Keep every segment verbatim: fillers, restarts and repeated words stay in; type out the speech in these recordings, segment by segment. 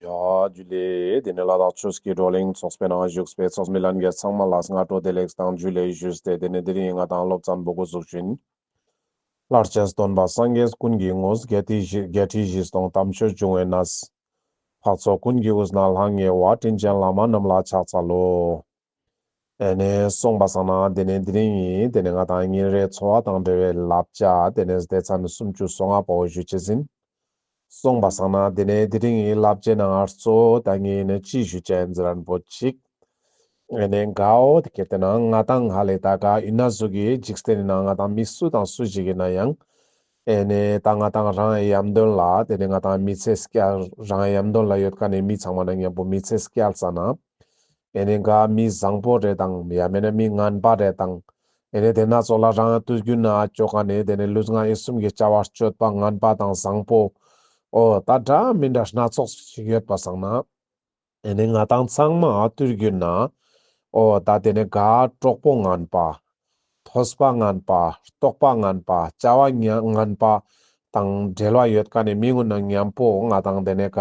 ཡ་ཇུ་ལེ། དེ་ནས་ལ་དྭགས་ཆོས་ཀྱི་བགྲོ་གླེང་ཚོགས་པའི་ནང་བཞུགས་པའི་ཚོགས་མི་ལྷན་རྒྱས་ཚང་མ་ལ་སྔ་དྲོ་བདེ་ལེགས་དང་ཇུ་ལེ་ཞུས་ཏེ། དེ་ནས་དེ་རིང་ང་དང་སློབ་ཚན་པོ་འགོ་འཛུགས་ཤིན། ལྷར་བཅས་སྟོན་པ་སངས་རྒྱས་ཀུན་གྱི་ངོ་། བརྒྱད་ཁྲི་བཞི་བརྒྱད་ཁྲི་བཞི་སྟོང་དམ་ཆོས་འབྱུང་བའི་གནས། འཕགས་ཚོགས་ཀུན་གྱི་དབུས་ན་ལྷང་ངེ་བ། དྲིན་ཅན་བླ་མ་རྣམས་ལ་ཕྱག་འཚལ་ལོ། ཨེ་ནས་སོང་པ་སང་ན་དེ་ནས་དེ་རིང་ངི་དེ་ནས་ང་དང་ཉིན་རེའི་འཚོ་བ་དང་འབྲེལ་བའི་བསླབ་བྱ་དེ་ནས་སྡེ་ཚན་སུམ་ཅུ་སོ་ལྔ་པོ་ཞུ་ཅེས་ཡིན། སོང་པ་སང་ན་དེ་ནས་དེ་རིང་ངི་བསླབ་བྱའི་ནང་ང་གཙོ་བོ་ད་ངས་ནི་ཅི་ཞུ་ཅེས་ཡིན་ཟེར་ན་པོ་ཅིག་ཨེ་ནས་གའོ་དེ་ཁེ་ཏེ་ན་ང་དང་ཧ་ལེ་ད་ག་ཡིན་ན་ཟུག་གི་འཇིག་རྟེན་ནི་ནང་ང་དང་མི་སུ་དང་སུ་ཞིག་ཡིན་ན་ཡང་། ཨེ་ནས་ད་ང་དང་རང་ཡམ་དོན་ལ་དེ་ནས་ང་དང་མི་ཚེ་སྐྱལ་རང་ཡམ་དོན་ལ་ཡོད་མཁན་ནི་མི་ཚང་མ་ན་མཉམ་པོ་མི་ཚེ་སྐྱལ་ས་ན། ཨེ་ནས་ག་མི་བཟང་པོ་རེ་དང་ཡང་མེད་ན་མི་ངན་པ་རེ་དང་། ཨེ་ནས་དེ་ན་ཚོགས་ལ་རང་དུས་རྒྱུན་ན་ཅོ་མཁན་ནི་དེ་ནས་ལུས་ངག་ཡིད་གསུམ་གྱི་བྱ་བ་སྤྱོད་པ་ངན་པ་དང་བཟང་པོ། ཨོ་ད་འདྲ་མི་འདྲ་སྣ་ཚོགས་ཤིག་ཡོད་པ་སང་ན། ཨེ་ནས་ང་དང་ཚང་མ་དུས་རྒྱུན་ན། ཨོ་ད་དེ་ནས་ག་གྲོགས་པོ་ངན་པ། ཐོས་པ་ངན་པ། རྟོགས་པ་ངན་པ། བྱ་བ་ངན་པ་དང་འབྲེལ་བ་ཡོད་མཁན་ནི་མི་ངུན་ན་མཉམ་པོ་ང་དང་དེ་ནས་ག་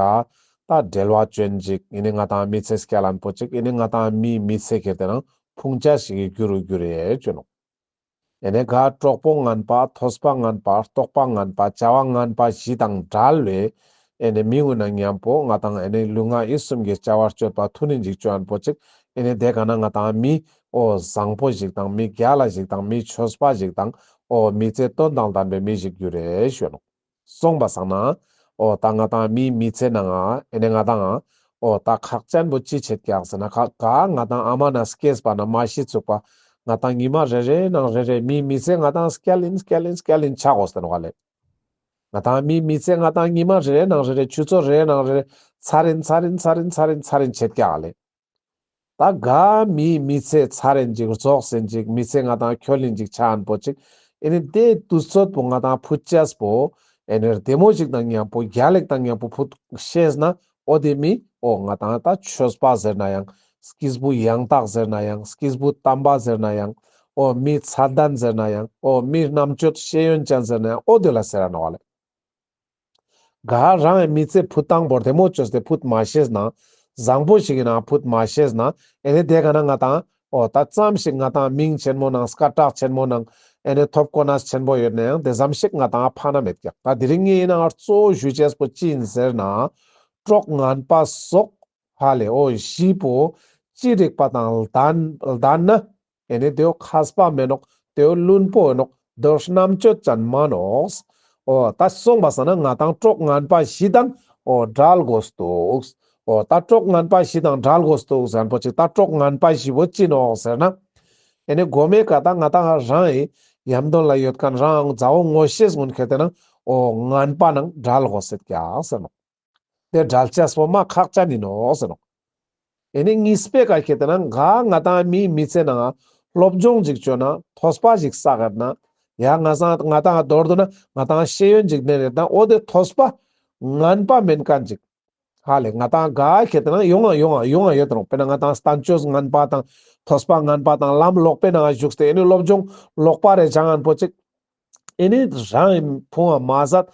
ད་འབྲེལ་བ་ཅོན་ཅིག་ཨེ་ནས་ང་དང་མི་ཚེ་སྐྱལ་ལན་པོ་ཅིག་ཨེ་ནས་ང་དང་མི་མི་ཚེ་ཁེ་ཏེ་ན་ཕུང་ཆ་ཞིག་གི་རྒྱུ་རུ་འགྱུར་རེ་ཅོ་ནོག་ཨེ་ནས་ག་གྲོགས་པོ་ངན་པ། ཐོས་པ་ངན་པ། རྟོགས་པ་ངན་པ། བྱ་བ་ངན་པ་བཞི་དང་བྲལ་བའི་ཨེ་ནས་མི་ངུན་ན་མཉམ་པོ་ང་དང་ཨེ་ནས་ལུས་ངག་ཡིད་གསུམ་གྱི་བྱ་བ་སྤྱོད་པ་ཐུན་ནས་འཇིག་ཅོ་ཨན་པོ་ཅིག་ཨེ་ནས་དེ་ག་ན་ང་དང་མི་ཨོ་བཟང་པོ་ཞིག་དང་མི་རྒྱལ་ལ་ཞིག་དང་མི་ཆོས་པ་ཞིག་དང་ཨོ་མི་ཚེ་དོན་དང་ལྡན་པའི་མི་ཞིག་འགྱུར་རེ་ཞུ་ནོག་སོང་པ་སང་ན། ཨོ་ད་ང་དང་མི་མི་ཚེ་ནང་ང་ཨེ་ནས་ང་དང་ཨོ་ད་ཁག་ཅན་པོ་ཅི་ཆེད་ཀྱག་ཟེར་ན་ཁ་ག་ང་དང་ཨ་མ་ན་སྐྱེས་པ་ན་མ་ཤི་ཚུག་པ་ང་དང་ཉི་མ་རེ་རེ་ནང་རེ་རེ་མི་མི་ཚེ་ང་དང་སྐྱལ་ཡིན་སྐྱལ་ཡིན་སྐྱལ་ཡིན་ཆ་དགོས་ཟེར་ནོག་ལེ། ང་དང་མི་མི་ཚེ་ང་དང་ཉི་མ་རེ་རེ་ནང་རེ་རེ་ཆུ་ཚོད་རེ་རེ་ནང་རེ་རེ་ཚར་ཡིན་ཚར་ཡིན་ཚར་ཡིན་ཚར་ཡིན་ཚར་ཡིན་ཆེད་ཀྱག་ལེ། ད་ག་མི་མི་ཚེ་ཚར་ཡིན་ཅིག་རྫོགས་ཡིན་ཅིག་མི་ཚེ་ང་དང་འཁྱོལ་ཡིན་ཅིག་ཆ་ཨན་པོ་ཅིག་ཨེ་ནི་དེ་དུས་ཚོད་པོ་ང་དང་ཕུད་ཅེས་པོ་ཨེ་ནི་བདེ་མོ་ཞིག་དང་མཉམ་པོ་རྒྱལ་ལེགས་དང་མཉམ་པོ་ཕུད་ཤེས་ན་ཨོ་དེ་མི་ཨོ་ང་དང་ད་ཆོས་པ་ཟེར་ན་ཡང་སྐྱེས་བུ་ཡང་དག་ཟེར་ན་ཡང་སྐྱེས་བུ་དམ་པ་ཟེར་ན་ཡང་ཨོ་མི་ཚད་ལྡན་ཟེར་ན་ཡང་ཨོ་མི་རྣམ་དཔྱོད་ཤེས་ཡོན་ཅན་ཟེར་ན་ཡང་ཨོ་དེ་ལ་ཟེར་ར་ནོག་ལེ། ག་རང་ངི་མི་ཚེ་ཕུད་སྟངས་པོ་བདེ་མོ་ཅོས་ཏེ་ཕུད་མ་ཤེས་ན། བཟང་པོ་ཞིག་ཡིན་ན་ཕུད་མ་ཤེས་ན། ཨེ་ནི་དེ་ག་ན་ང་དང་ཨོ་ད་ཙམ་ཞིག་ང་དང་མིང་ཆེན་མོ་ནང་སྐད་གྲགས་ཆེན་མོ་ནང་ཨེ་ནི་ཐོབ་གོ་གནས་ཆེན་པོ་ཡོད་ན་ཡང་དེ་ཙམ་ཞིག་ང་དང་ཕ་ན་མེད་ཀྱག་ད་དེ་རིང་ངའི་ནང་གཙོ་བོ་ཞུ་ཅེས་པོ་ཅི་ཡིན་ཟེར་ན། གྲོགས་ངན་པ་སོགས་ཧ་ལེ་ཨོ་བཞི་པོ་ཅི་རིགས་པ་དང་ལྡན་ལྡན་ན། ཨེ་ནི་དེའོ་མཁས་པ་མེན་ནོག་དེའོ་བླུན་པོ་ཨིན་ནོག་དེའོ་རྣམ་དཔྱོད་ཅན་མན་ནོག་ཨོ་ད་སོང་པ་སང་ན་ང་དང་གྲོགས་ངན་པ་བཞི་དང་ཨོ་བྲལ་དགོས་འདུག་ཨོ་ད་གྲོགས་ངན་པ་བཞི་དང་བྲལ་དགོས་འདུག་ཟེར་ན་པོ་ཅིག་ད་གྲོགས་ངན་པ་བཞི་པོ་ཅི་ནོག་ཟེར་ན། ཨེ་ནི་གོ་མའི་ཀ་ད་ང་དང་རང་ངི་ཡམ་དོན་ལ་ཡོད་མཁན་རང་མཛའ་བོ་ངོ་ཤེས་ངུན་ཁེ་ཏེ་ན་ཨོ་ངན་པ་ནང་བྲལ་དགོས་ཟེར་ཀྱག་ཟེར་ནོག་དེ་བྲལ་ཅེས་པོ་མ་ཁག་ཅན་ཡིན་ནོག་ཟེར་ནོག་ཨེ་ནི་གཉིས་པའི་ཀ་ཁེ་ཏེ་ན་ག་ང་དང་མི་མི་ཚེ་ནང་སློབ་སྦྱོང་ཅིག་ཅོ་ན་ཐོས་པ་ཞིག་བསགས་ཡོད་ན། ཡ་ང་སང་ང་དང་མདོར་བསྡུ་ན་ང་དང་ཤེས་ཡོན་ཅིག་ལྡན་ཡོད་ན་ཨོ་དེ་ཐོས་པ་ངན་པ་མེན་མཁན་ཅིག་ཧ་ལེ་ང་དང་ག་ཁེ་ཏེ་ན་ཡོང་ང་ཡོང་ང་ཡོང་ང་ཡོད་དེ་ནོག་དཔེར་ན་ང་དང་བསྟན་བཅོས་ངན་པ་དང་ཐོས་པ་ངན་པ་དང་ལམ་ལོག་པའི་ནང་ཞུགས་ཏེ་ཨེ་ནི་སློབ་སྦྱོང་ལོག་པ་རེ་སྦྱང་ངན་པོ་ཅིག་ཨེ་ནི་རང་ངི་ཕུང་བ་མ་ཟད་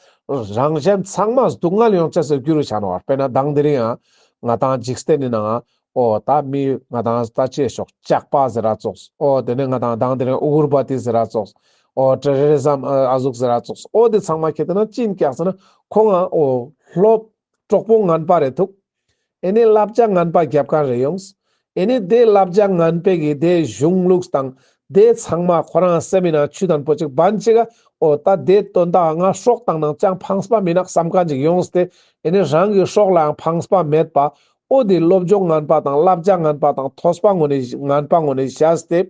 རང་གཞན་ཚང་མ་སྡུག་བསྔལ་ཡོང་ཅེས་སི་རྒྱུ་རུ་ཆ་ནོག་དཔེར་ན་མདང་དེ་རིང་ཡང་ང་དང་འཇིག་རྟེན་ནི་ནང་ང་ཨོ་ད་མི་ང་དང་ད་ཅི་ཞོག་ཇག་པ་ཟེར་ར་ཙོགས་ཨོ་དེ་ནས་ང་དང་མདང་དེ་རིང་ཨུ་གུར་བ་ཏི་ཟེར་ར་ཙོགས་ཨོ་ཏེ་རོ་རི་ཟམ་ཨ་ཟུག་ཟེར་ར་ཙོགས་ཨོ་དེ་ཚང་མ་ཁེ་ཏེ་ན་ཅི་ཡིན་ཀྱག་ཟེར་ན་ཁོང་ང་ཨོ་སློབ་གྲོགས་པོ་ངན་པ་རེ་ཐུག་ཨེ་ནི་བསླབ་བྱ་ངན་པ་རྒྱབ་མཁན་རེ་ཡོངས། ཨེ་ནི་དེ་བསླབ་བྱ་ངན་པའི་གི་དེ་གཞུང་ལུགས་དང་དེ་ཚང་མ་ཁོ་རང་སེམས་ནང་ཆུད་དང་པོ་ཅིག་བན་ཅིག་ག་ཨོ་ད་དེ་དོན་དག་ང་སྲོག་དང་ནང་ཅང་ཕངས་པ་མི་ནག་བསམ་མཁན་ཅིག་ཡོངས་ཏེ་ཨེ་ནི་རང་གི་སྲོག་ལའང་ཕངས་པ་མེད་པ་ཨོ་དེ་སློབ་སྦྱོང་ངན་པ་དང་བསླབ་བྱ་ངན་པ་དང་ཐོས་པ་ངོ་ནས་ངན་པ་ངོ་ནས་བྱས་ཏེ།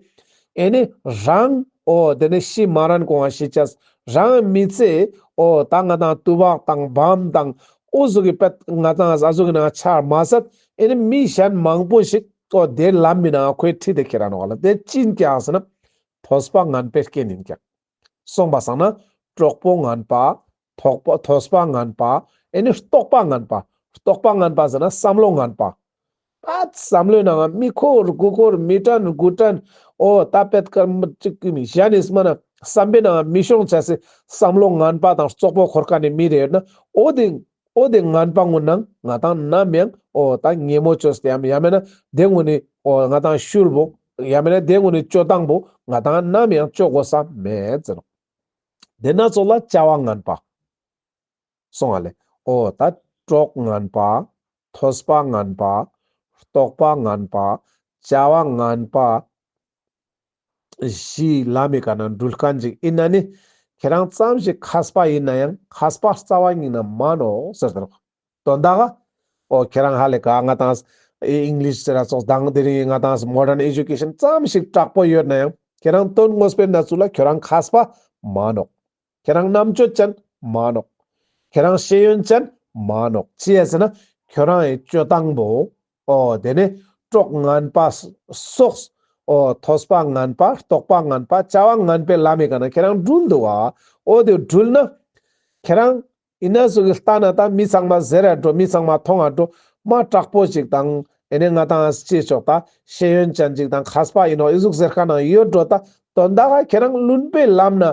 ཨེ་ནི་རང་ཨོ་དེ་ནི་ཤི་མ་རན་གོང་ང་ཤི་ཅེས་རང་མི་ཚེ་ཨོ་ད་ང་དང་ཏུ་བག་དང་བམ་དང་ཨོ་ཟུག་གི་པད་ང་དང་ཨ་ཟུག་གི་ནང་ཆ་མ་ཟད་ཨེ་ནི་མི་གཞན་མང་པོ་ཞིག་ཨོ་དེ་ལམ་མི་ནང་ཁོའི་ཁྲིད་དེ་ཁྱེར་ར་ནོག་ལ་དེ་ཅི་ཡིན་ཀྱག་ཟེར་ན་ཐོས་པ་ངན་པའི་རྐྱེན་ཡིན་ཀྱག་སོང་པ་སང་ན་གྲོགས་པོ་ངན་པ། ཐོག་པ་ཐོས་པ་ངན་པ། ཨེ་ནི་རྟོགས་པ་ངན་པ། རྟོགས་པ་ངན་པ་ཟེར་ན་བསམ་བློ་ངན་པ། ཨ་བསམ་བློའི་ནང་ང་མི་འཁོར་དགུ་འཁོར་མི་དྲན་དགུ་དྲན། ཨོ་ད་པད་དཀར་མོ་གཅིག་གི་མི་གཞན་ནི་སྨ་ན་བསམ་པའི་ནང་ང་མི་ཤོང་ཆ་སི་བསམ་བློ་ངན་པ་དང་རྩོག་པོ་འཁོར་མཁན་ནི་མི་རེ་ཡོད་ན་ཨོ་དེ་ འོ་དེ་ངན་པ་ངུན་ནང་ང་ཏང་ནམ་ཡང་འོ་ད་ཉེ་མོ་ཅོས་ཏེ་ཡང་ཡང་མེད་ན་དེ་ངུན་ནི་འོ་ང་ཏང་ཤུལ་བོ་ཡང་མེད་ན་དེ་ངུན་ནི་ཅོ་སྟངས་པོ་ང་ཏང་ནམ་ཡང་ཅོ་དགོས་ས་མེད་ཟེར་ནོག། དེ་ན་ཚོགས་ལ་བྱ་བ་ངན་པ། སོང་ང་ལེ། འོ་ད་གྲོགས་ངན་པ། ཐོས་པ་ངན་པ། རྟོགས་པ་ངན་པ། བྱ་བ་ངན་པ། བཞི་ལམ་མི་ཀ་ན་འགྲུལ་མཁན་ཅིག་ཡིན་ན་ནི། ཁྱེད་རང་ཙམ་ཞིག་མཁས་པ་ཡིན་ན་ཡང་མཁས་པ་རྩ་བ་ཉིད་ནས་མ་ནོག་ཟེར་ཏེ་ནོག། དོན་དག་ག་འོ་ཁྱེད་རང་ཧ་ལས་ཀ་ང་ཏང་ཨིང་ལིཤ་ཟེར་ར་ཚོགས་དང་དེ་རིང་ང་ཏང་མོ་ཌན་ཨེ་ཇུ་ཀེ་ཤན་ཙམ་ཞིག་དྲག་པོ་ཡོད་ན་ཡང་ཁྱེད་རང་དོན་དངོས་པོའི་གནས་ཚུལ་ལ་ཁྱེད་རང་མཁས་པ་མ་ནོག། ཁྱེད་རང་རྣམ་དཔྱོད་ཅན་མ་ནོག། ཁྱེད་རང་ཤེས་ཡོན་ཅན་མ་ནོག། ཅི་ཡ་ཟེར་ན་ཁྱོད་རང་ངི་སྤྱོད་སྟངས་པོ། འོ་དེ་ནི་གྲོགས་ངན་པ་སོགས། འོ་ཐོས་པ་ངན་པ། རྟོགས་པ་ངན་པ། བྱ་བ་ངན་པའི་ལམ་མི་ཀ་ན་ཁྱེད་རང་འགྲུལ་འདུག་བ། འོ་དེ་འགྲུལ་ན། ཁྱེད་རང་ཡིན་ན་སུ་གི་ལྟ་ན་ད་མི་ཚང་མ་ཟེར་ར་འགྲོ། མི་ཚང་མ་མཐོང་ང་འགྲོ། མ་དྲག་པོ་ཅིག་དང་ཨེ་ནི་ང་ཏང་ཅི་ཆོག་ད་ཤེས་ཡོན་ཅན་ཅིག་དང་མཁས་པ་ཡིན་ནོག་ཨི་ཟུག་ཟེར་མཁན་ཡོད་འགྲོ། ད་དོན་དག་ག་ཁྱེད་རང་བླུན་པོའི་ལམ་ན་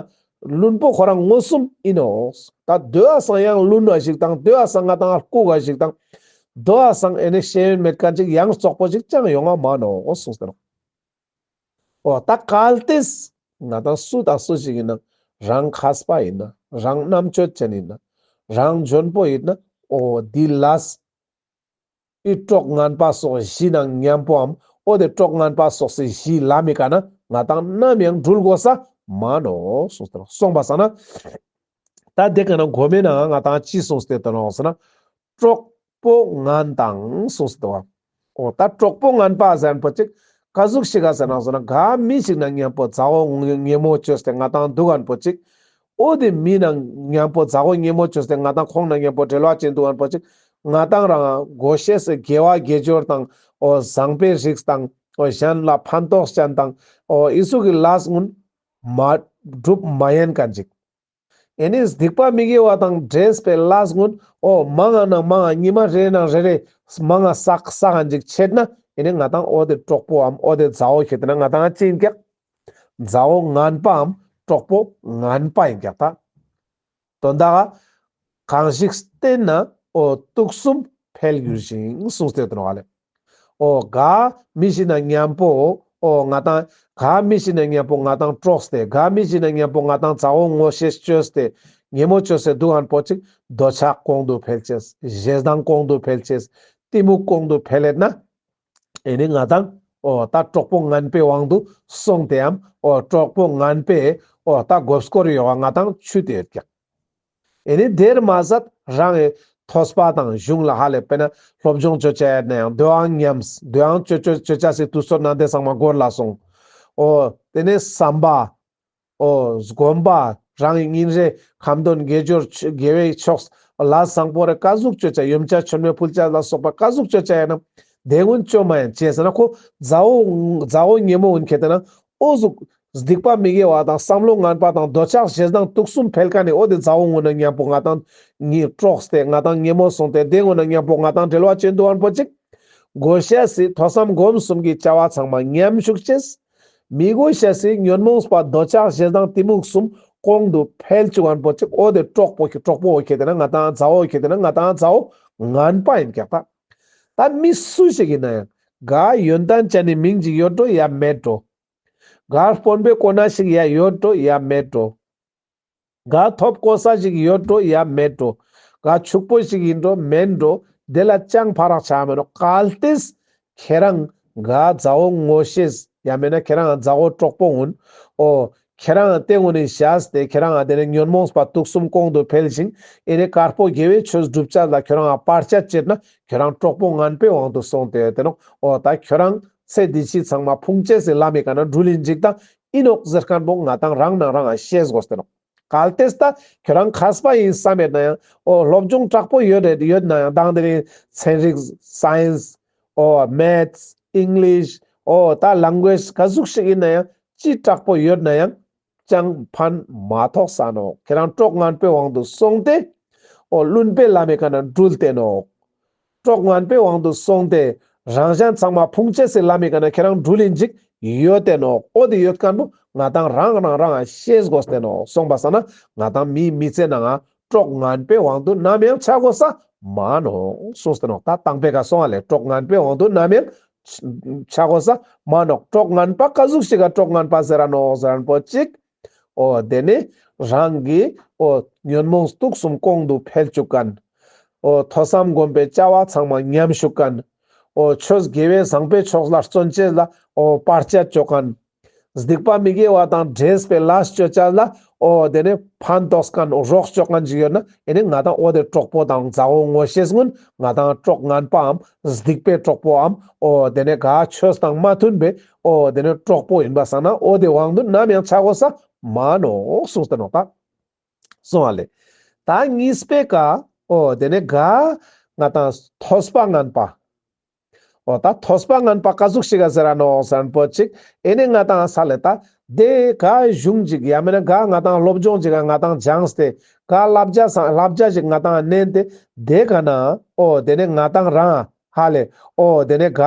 བླུན་པོ་ཁོ་རང་མངོན་སུམ་ཡིན་ནོག། ད་དོ་བ་སང་ཡང་བླུན་པ་ཞིག་དང་དོ་བ་སང་ང་ཏང་ལྐུགས་པ་ཞིག་དང་དོ་བ་སང་ཨེ་ནི་ཤེས་ཡོན་མེད་མཁན་ཅིག་ཡང་བཙོག་པོ་ཞིག་ཅང་ཡོང་ང་མ་ནོག་གསུངས་ཏེ་ནོག། འོ་ད་གལ་ཏེ་ང་ཏང་སུ་དང་སུ་ཞིག་ཡིན་ན་རང་མཁས་པ་ཡིན་ན་རང་རྣམ་དཔྱོད་ཅན་ཡིན་ན་རང་འཇོན་པོ་ཡིན་ན་འོ་དེ་ལས་ཨི་གྲོགས་ངན་པ་སོགས་བཞི་ནང་མཉམ་པོའམ་འོ་དེ་གྲོགས་ངན་པ་སོགས་སི་བཞི་ལམ་མི་ཀ་ན་ང་ཏང་ནམ་ཡང་འགྲུལ་དགོས་ས་མ་ནོག་གསུངས་ཏེ་ནོག། སོང་པ་སང་ན་ད་དེ་ཀ་ན་གོ་མེ་ན་ང་ཏང་ཅི་གསུངས་ཏེ་ནོག་ཟེར་ན། གྲོགས་པོ་ངན་དང་གསུངས་ཏེ་ནོག། འོ་ད་གྲོགས་པོ་ངན་པ་ཟེར་མཁན་པོ་ཅིག་ག་ཟུག་ཞིག་ག་ཟེར་ན་ཟེར་ན་ག་མི་ཞིག་ནང་མཉམ་པོ་མཛའ་བོ་ཉེ་མོ་ཅོས་ཏེ་ང་ཏང་འདུག་མཁན་པོ་ཅིག། འོ་དེ་མི་ནང་མཉམ་པོ་མཛའ་བོ་ཉེ་མོ་ཅོས་ཏེ་ང་ཏང་ཁོང་ནང་མཉམ་པོ་འབྲེལ་བ་ཅན་འདུག་མཁན་པོ་ཅིག་ང་ཏང་རང་དགོས་ཤེས་སི་དགེ་བ་དགེ་སྦྱོར་དང་འོ་བཟང་པོའི་རིགས་དང་འོ་གཞན་ལ་ཕན་ཐོགས་ཅན་དང་འོ་ཨི་ཟུག་གི་ལས་ངུན་མ་སྒྲུབ་མ་ཉན་མཁན་ཅིག། ཨེ་ནི་སྡིག་པ་མི་དགེ་བ་དང་འདྲེས་པའི་ལས་ངུན་འོ་མང་ང་ནང་མང་ང་ཉི་མ་རེ་ནང་རེ་རེ་མང་ང་བསགས་བསགས་མཁན་ཅིག་ཆད་ན་ཨེ་ནི་ང་ཏང་འོ་དེ་གྲོགས་པོའམ་འོ་དེ་མཛའ་བོ་ཁྱེར་ཏེ་ན་ང་ཏང་ཅི་ཡིན་ཀྱག། མཛའ་བོ་ངན་པའམ་གྲོགས་པོ་ངན་པ་ཡིན་ཀྱག་ད། དོན་དག་ག་གང་ཞིག་བསྟེན་ན་འོ་དུག་གསུམ་འཕེལ་འགྱུར་ཞིང་གསུངས་ཏེ་ཡོད་ནོག་ལེ། འོ་ག་མི་ཞིག་ནང་མཉམ་པོ་འོ་ང་ཏང་ག་མི་ཞིག་ནང་མཉམ་པོ་ང་ཏང་གྲོགས་ཏེ་ག་མི་ཞིག་ནང་མཉམ་པོ་ང་ཏང་མཛའ་བོ་ངོ་ཤེས་ཅོས་ཏེ་ཉེ་མོ་ཅོས་ཏེ་འདུག་མཁན་པོ་ཅིག་འདོད་ཆགས་གོང་དུ་འཕེལ་ཅེས། ཞེ་སྡང་གོང་དུ་འཕེལ་ཅེས། གཏི་མུག་གོང་དུ་འཕེལ་ལེད་ན། ཨེ་ནི་ང་ཏང་འོ་ད་གྲོགས་པོ་ངན་པའི་དབང་དུ་སོང་སྟེའམ་འོ་གྲོགས་པོ་ངན་པའི་འོ་ད་མགོ་སྐོར་ཡོང་ང་ང་ཏང་ཆུད་དེ་ཡོད་ཀྱག། ཨེ་ནི་དེར་མ་ཟད་རང་ངི་ཐོས་པ་དང་གཞུང་ལ་ཧ་ལས་པེ་ན་སློབ་སྦྱོང་ཅོ་ཅེས་ཡོད་ན་ཡང་དོ་ཡང་ཉམས་དོ་ཡང་ཅོ་ཅོ་ཅོ་ཅེས་སི་དུས་ཚོད་ནང་དེ་ཚང་མ་འགོར་ལ་སོང་། འོ་དེ་ནས་བསམ་པ། འོ་སྒོམ་པ། རང་ཉིན་རེ་ཁ་འདོན་དགེ་སྦྱོར་དགེ་བའི་ཕྱོགས་ལ་བཟང་པོ་རེ་ག་ཟུག་ཅོ་ཅེས་ཡོན་ཆབ་མཆོད་མེ་ཕུལ་ཅེས་ལ་སོགས་པ་ག་ཟུག་ཅོ་ཅེས་ཡོད་ན་དེ་ངུན་ཅོ་མ་ཉན་ཅི་ཟེར་ན་ཁོ་མཛའ་བོ་མཛའ་བོ་ཉེ་མོ་ངུན་ཁྱེར་ཏེ་ན་འོ་ཟུག་སྡིག་པ་མི་དགེ་བ་དང་བསམ་བློ་ངན་པ་དང་འདོད་ཆགས་ཞེ་སྡང་དུག་གསུམ་འཕེལ་མཁན་ནི་འོ་དེ་མཛའ་བོ་ངུན་ན་མཉམ་པོ་ང་ཏང་ཉེ་གྲོགས་ཏེ་ང་ཏང་ཉེ་མོ་སོང་སྟེ་དེ་ངུན་ན་མཉམ་པོ་ང་ཏང་འབྲེལ་བ་ཅན་འདུག་མཁན་པོ་ཅིག། དགོས་ཤེས་སི་ཐོས་བསམ་སྒོམ་གསུམ་གྱི་བྱ་བ་ཚང་མ་ཉམས་ཅུག་ཅེས། མི་དགོས་ཤེས་སི་ཉོན་མོངས་པ་འདོད་ཆགས་ཞེ་སྡང་གཏི་མུག་གསུམ་གོང་དུ་འཕེལ་ཅུག་མཁན་པོ་ཅིག། འོ་དེ་གྲོགས་པོ་ཁྱེར་གྲོགས་པོ་ཁྱེར་ཏེ་ན་ང་ཏང་མཛའ་བོ་ཁྱེར་ཏེ་ན་ང་ཏང་མཛའ་བོ་ངན་པ་ཡིན་ཀྱག་ད། ད་མི་སུ་ཞིག་ཡིན་ན་ཡང་ག་ཡོན་ཏན་ཅན་ནི་མིང་ཅིག་ཡོད་འགྲོ་ཡ་མེད་འགྲོ། ག་དཔོན་པོའི་གོ་གནས་ཤིག་ཡ་ཡོད་འགྲོ་ཡ་མེད་འགྲོ། ག་ཐོབ་གོ་ས་ཞིག་ཡོད་འགྲོ་ཡ་མེད་འགྲོ། ག་ཕྱུག་པོ་ཞིག་ཡིན་འགྲོ་མེན་འགྲོ། དེ་ལ་ཅང་ཕ་རག་ཆ་མེད་ནོག། གལ་ཏེ་ཁྱེད་རང་ག་མཛའ་བོ་ངོ་ཤེས་ཡ་མེད་ན་ཁྱེད་རང་མཛའ་བོ་གྲོགས་པོ་ངུན་འོ་ཁྱེད་རང་དེ་ངུན་ནི་བཞག་སྟེ་ཁྱེད་རང་དེ་ནི་ཉོན་མོངས་པ་དུག་གསུམ་གོང་དུ་འཕེལ་ཞིང་ཨེ་ནི་དཀར་པོ་དགེ་བའི་ཆོས་སྒྲུབ་ཅེས་ལ་ཁྱེད་རང་བར་ཆད་བྱེད་ན་ཁྱེད་རང་གྲོགས་པོ་ངན་པའི་དབང་དུ་སོང་སྟེ་ཡོད་དེ་ནོག། འོ་ད་ཁྱེད་རང་ཚེ་འདི་ཕྱི་ཚང་མ་ཕུང་ཅེས་སི་ལམ་མི་ཀ་ན་འགྲུལ་ཡིན་ཅིག་ད་ཨིན་ནོག་ཟེར་མཁན་པོ་ང་ཏང་རང་ནང་རང་ང་ཤེས་དགོས་ཏེ་ནོག། གལ་ཏེ་ད་ཁྱོད་རང་མཁས་པ་ཡིན་བསམ་ཡོད་ན་ཡང་འོ་སློབ་སྦྱོང་དྲག་པོ་ཡོད་རེད་ཡོད་ན་ཡང་དང་དེ་རིང་ཚན་རིག་སའེན་སི་འོ་མེཐ་སི་ཨིང་ལིཤ་འོ་ད་ལེང་གུ་ཨེཇ་ག་ཟུག་ཞིག་ཡིན་ན་ཡང་ཅི་དྲག་པོ་ཡོད་ན་ཡང་ཅང་ཕན་མ་ཐོགས་ས་ནོག། ཁྱེད་རང་གྲོགས་ངན་པའི་དབང་དུ་སོང་སྟེ་འོ་བླུན་པོའི་ལམ་མི་ཀ་ན་འགྲུལ་ཏེ་ནོག། གྲོགས་ངན་པའི་དབང་དུ་སོང་སྟེ་རང་གཞན་ཚང་མ་ཕུང་ཅེས་སི་ལམ་མི་ཀ་ན་ཁྱེད་རང་འགྲུལ་ཡིན་ཅིག་ཡོད་དེ་ནོག། འོ་དེ་ཡོད་མཁན་པོ་ང་ཏང་རང་རང་རང་ང་ཤེས་དགོས་ཏེ་ནོག། སོང་པ་སང་ན་ང་ཏང་མིའི་མི་ཚེ་ནང་ང་ གྲོགས་ངན་པའི་དབང་དུ་ནམ་ཡང་ཆ་གོས་ས་མ་ནོག་གསུངས་ཏེ་ནོག། ད་དང་པོའི་ཀ་སོང་བ་ལེ། གྲོགས་ངན་པའི་དབང་དུ་ནམ་ཡང་ཆ་གོས་ས་མ་ནོག། གྲོགས་ངན་པ་ཀ་ཟུག་ཞིག་ག་གྲོགས་ངན་པ་ཟེར་ར་ནོག་ཟེར་ན་པོ་ཅིག། འོ་དེ་ནི་རང་གི་འོ་ཉོན་མོངས་དུག་གསུམ་གོང་དུ་འཕེལ་བཅུག་མཁན། འོ་ཐོས་བསམ་སྒོམ་པའི་བྱ་བ་ཚང་མ་ཉམས་ཞུགས་མཁན། འོ་ཆོས་དགེ་བའི་བཟང་པོའི་ཕྱོགས་ལ་བརྩོན་བྱེད་ལ་འོ་བར་ཆད་བཅོ་མཁན། སྡིག་པ་མི་དགེ་བ་དང་འདྲེས་པའི་ལས་བཅོ་བྱ་ལ་འོ་དེ་ནི་ཕན་ཐོགས་མཁན་རོགས་བཅོ་མཁན་ཞིག་ཡོད་ན་ཨེ་ནི་ང་དང་འོ་དེ་གྲོགས་པོ་དང་མཛའ་བོ་ངོ་ཤེས་ཀུན་ང་དང་གྲོགས་ངན་པའམ་སྡིག་པའི་གྲོགས་པོའམ་འོ་དེ་ནི་ག་ཆོས་དང་མ་མཐུན་པའི་འོ་དེ་ནི་གྲོགས་པོ་ཡིན་པ་སང་ན་འོ་དེ་དབང་དུ་ནམ་ཡང་ཆ་གོས་ས་མ་ནོག་གསུངས་ཏེ་ནོག་ད། སོང་བ་ལེ། ད་གཉིས་པའི་ཀ་འོ་དེ་ནི་ག་ང་དང་ཐོས་པ་ངན་པ། འོ་ད་ཐོས་པ་ངན་པ་ཀ་ཟུག་ཞིག་ག་ཟེར་ར་ནོག་ཟེར་ན་པོ་ཅིག་ཨེ་ནི་ང་དང་ས་ལེ་ད་དེ་ག་གཞུང་ཅིག་ཡང་མིན་ན་ག་ང་དང་སློབ་སྦྱོང་ཅིག་ག་ང་དང་སྦྱངས་ཏེ་ག་བསླབ་བྱ་སང་བསླབ་བྱ་ཞིག་ང་དང་ནན་ཏེ་དེ་ག་ན་འོ་དེ་ནི་ང་དང་རང་ཧ་ལེ་འོ་དེ་ནི་ག་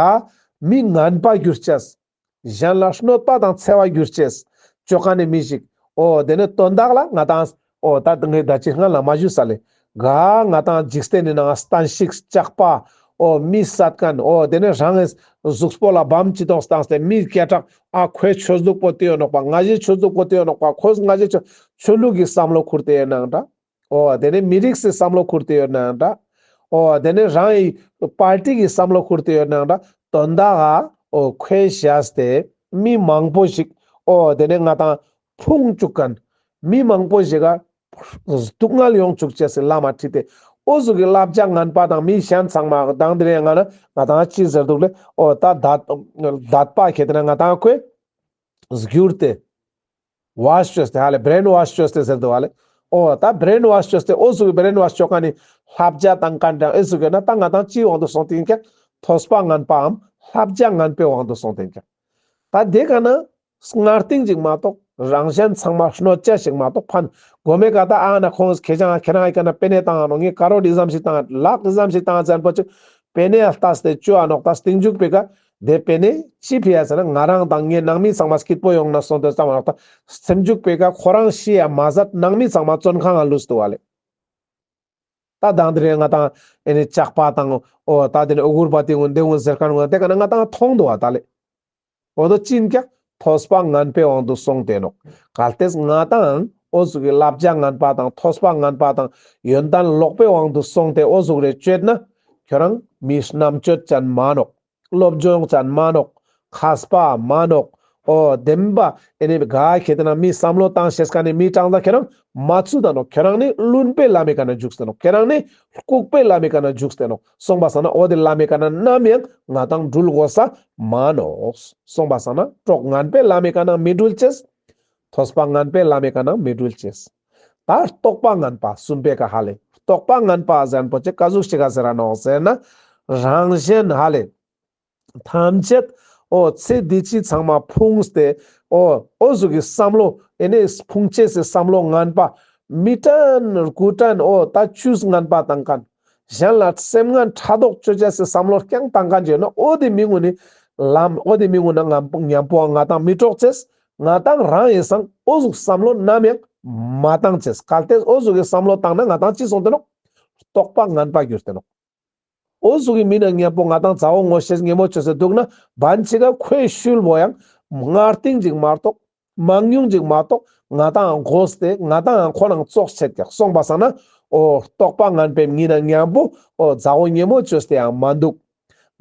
མི་ངན་པ་གྱུར་ཅེས། གཞན་ལ་གནོད་པ་དང་འཚེ་བ་གྱུར་ཅེས། བཅོ་མཁན་ནི་མི་ཞིག། འོ་དེ་ནི་དོན་དག་ལ་ང་དང་འོ་ད་ངས་ད་ཅི་སྔ་ལ་མ་ཞུས་ས་ལེ། ག་ང་དང་འཇིག་རྟེན་ནི་ནང་སྟན་ཞིག་ལྕགས་པ། འོ་མི་བསད་མཁན། འོ་དེ་ནི་རང་གི་གཟུགས་པོ་ལ་བམ་ཅི་ཏོག་བཏང་སྟེ་མི་སྐད་གྲགས་ཨ་ཁོའི་ཆོས་ལུགས་པོ་དེ་ཡོད་ནོག་པ། ང་ཞའི་ཆོས་ལུགས་པོ་དེ་ཡོད་ནོག་པ། ཁོས་ང་ཞའི་ཆོས་ཆོས་ལུགས་ཀྱི་བསམ་བློ་ཁུར་ཏེ་ཡོད་ནའང་འདྲ། འོ་དེ་ནི་མི་རིགས་སི་བསམ་བློ་ཁུར་ཏེ་ཡོད་ནའང་འདྲ། འོ་དེ་ནི་རང་གི་པར་ཊི་གི་བསམ་བློ་ཁུར་ཏེ་ཡོད་ནའང་འདྲ། དོན་དག་ག་འོ་ཁོའི་ཞག་སྟེ་མི་མང་པོ་ཞིག་འོ་དེ་ནི་ང་དང་ཕུང་བཅུག་མཁན། མི་མང་པོ་ཞིག་ག་སྡུག་བསྔལ་ཡོང་བཅུག་ཅེས་སི་ལམ་མ་ཁྲིད་དེ། འོ་ཟུག་གི་བསླབ་བྱ་ངན་པ་དང་མི་གཞན་ཚང་མ་དང་དེ་རིང་ང་ན་ང་དང་ཅི་ཟེར་འདུག་ལེ། འོ་ད་དད་དད་པ་ཁྱེད་དེ་ན་ང་དང་ཁོའི་བསྒྱུར་ཏེ། ཝཱཤ་བཅོས་ཏེ་ཧ་ལེ། བྷྲེན་ཝཱཤ་བཅོས་ཏེ་ཟེར་དུ་བ་ལེ། འོ་ད་བྷྲེན་ཝཱཤ་བཅོས་ཏེ་འོ་ཟུག་གི་བྷྲེན་ཝཱཤ་བཅོ་མཁན་ནི་བསླབ་བྱ་དང་གང་དྲང་ཨེ་ཟུག་གི་ན་ད་ང་དང་ཅིའི་དབང་དུ་སོང་སྟེ་ཡིན་ཀྱང་ཐོས་པ་ངན་པའམ་བསླབ་བྱ་ངན་པའི་དབང་དུ་སོང་སྟེ་ཡིན་ཀྱང་། ད་དེ་ག་ན་སྔར་སྟིང་ཅིག་མ་གཏོགས་རང་གཞན་ཚང་མ་གནོད་བྱ་ཞིག་མ་གཏོགས་ཕན་གོ་མེད་ཀ་ད་ཨ་ན་ཁོང་ཁྱེད་ཅག་ཁྱེད་རང་ཨི་ཀ་ན་པེ་ནེ་བཏང་ང་ནོག། ངས་ཀ་རོ་ཏི་ཙམ་ཞིག་བཏང་ལག་ཏི་ཙམ་ཞིག་བཏང་ཙམ་པོ་ཅིག་པེ་ནེ་ལྟས་ཏེ་བཅོ་ཨ་ནོག། ད་སྟིང་མཇུག་པེ་ཀ་དེ་པེ་ནེ་ཅི་ཕི་ཡ་ཟེར་ན་ང་རང་དང་ངའི་ནང་མི་ཚང་མ་སྐྱིད་པོ་ཡོང་ན་སོང་དེ་ཙམ་ཨ་ནོག། ད་སྟིང་མཇུག་པེ་ཀ་ཁོ་རང་ཤི་ཡ་མ་ཟད་ནང་མི་ཚང་མ་བཙོན་ཁང་ང་ལུས་ཏུ་བ་ལེ། ད་དང་དེ་རིང་ང་དང་ཨེ་ནི་ཇག་པ་དང་འོ་ད་དེ་ནི་ཨུ་གུར་པ་ཏི་གུན་དེ་གུན་ཟེར་མཁན་གུན་དེ་ཀ་ན་ང་དང་མཐོང་འདུག་བ་ད་ལེ། འོ་དོ་ཅི་ཡིན་ཀྱང་ཐོས་པ་ངན་པའི་དབང་དུ་སོང་སྟེ་ནོག། གལ་ཏེ་ང་དང་འོ་ཟུག་གི་བསླབ་བྱ་ངན་པ་དང་ཐོས་པ་ངན་པ་དང་ཡོན་ཏན་ལོག་པའི་དབང་དུ་སོང་སྟེ་འོ་ཟུག་རེ་བཅོས་ན་ཁྱོད་རང་མི་རྣམ་དཔྱོད་ཅན་མ་ནོག། སློབ་སྦྱོང་ཅན་མ་ནོག། མཁས་པ་མ་ནོག། འོ་བདེན་པ་ཨེ་ནི་ག་ཁྱེད་དེ་ན་མི་བསམ་བློ་བཏང་ཤེས་མཁན་ནི་མི་གྲངས་ད་ཁྱེད་རང་མ་ཚུད་ད་ནོག། ཁྱོད་རང་ནི་བླུན་པོའི་ལམ་མི་ཀ་ན་འཇུག་སྟེ་ནོག། ཁྱོད་རང་ནི་ལྐུགས་པའི་ལམ་མི་ཀ་ན་འཇུག་སྟེ་ནོག། སོང་པ་སང་ན་འོ་དེ་ལམ་མི་ཀ་ན་ནམ་ཡང་ང་དང་འགྲུལ་དགོས་ས་མ་ནོག། སོང་པ་སང་ན་གྲོགས་ངན་པའི་ལམ་མི་ཀ་ན་མི་འགྲུལ་ཅེས། ཐོས་པ་ངན་པའི་ལམ་མི་ཀ་ན་མི་འགྲུལ་ཅེས། ད་རྟོག་པ་ངན་པ་གསུམ་པའི་ཀ་ཧ་ལེ། རྟོག་པ་ངན་པ་ཟེར་ན་པོ་ཅིག་ཀ་ཟུག་ཞིག་ག་ཟེར་ར་ནོག་ཟེར་ན། རང་གཞན་ཧ་ལེ། ཐམས་ཅད་འོ་ཚེ་འདི་ཕྱི་ཚང་མ་ཕུང་སྟེ་འོ་འོ་ཟུག་གི་བསམ་བློ་ཨེ་ནི་ཕུང་ཅེས་སི་བསམ་བློ་ངན་པ་མི་དྲན་དགུ་དྲན་འོ་ད་ཆུས་ངན་པ་བཏང་མཁན། གཞན་ལ་སེམས་ངན་ཕྲག་དོག་བཅོ་ཅེས་སི་བསམ་བློ་རྐྱང་བཏང་མཁན་ཅིག་ཡོད་ན་འོ་དེ་མི་གུན་ནི་ལམ་འོ་དེ་མི་གུན་ན་ངམ་མཉམ་པོ་ང་དང་མི་འགྲོགས་ཅེས། ང་དང་རང་ཡིན་སང་འོ་ཟུག་བསམ་བློ་ནམ་ཡང་མ་བཏང་ཅེས། གལ་ཏེ་འོ་ཟུག་གི་བསམ་བློ་བཏང་ན་ང་དང་ཅི་སོང་སྟེ་ནོག། རྟོག་པ་ངན་པ་གྱུར་ཏེ་ནོག། འོ་ཟུག་གི་མི་ན་མཉམ་པོ་ང་དང་མཛའ་བོ་ངོ་ཤེས་ཉེ་མོ་བཅོས་ཏེ་འདུག་ན་བན་ཅིག་ག་ཁོའི་ཤུལ་བོ་ཡང་སྔར་སྟིང་ཅིག་མ་གཏོགས་མང་ཉུང་ཅིག་མ་གཏོགས་ང་དང་དགོས་ཏེ་ང་དང་ཁོ་རང་ཙོགས་ཆད་ཀྱག། སོང་པ་སང་ན་འོ་རྟོག་པ་ངན་པའི་མི་ན་མཉམ་པོ་འོ་མཛའ་བོ་ཉེ་མོ་བཅོས་ཏེ་ཡང་མ་འདུག།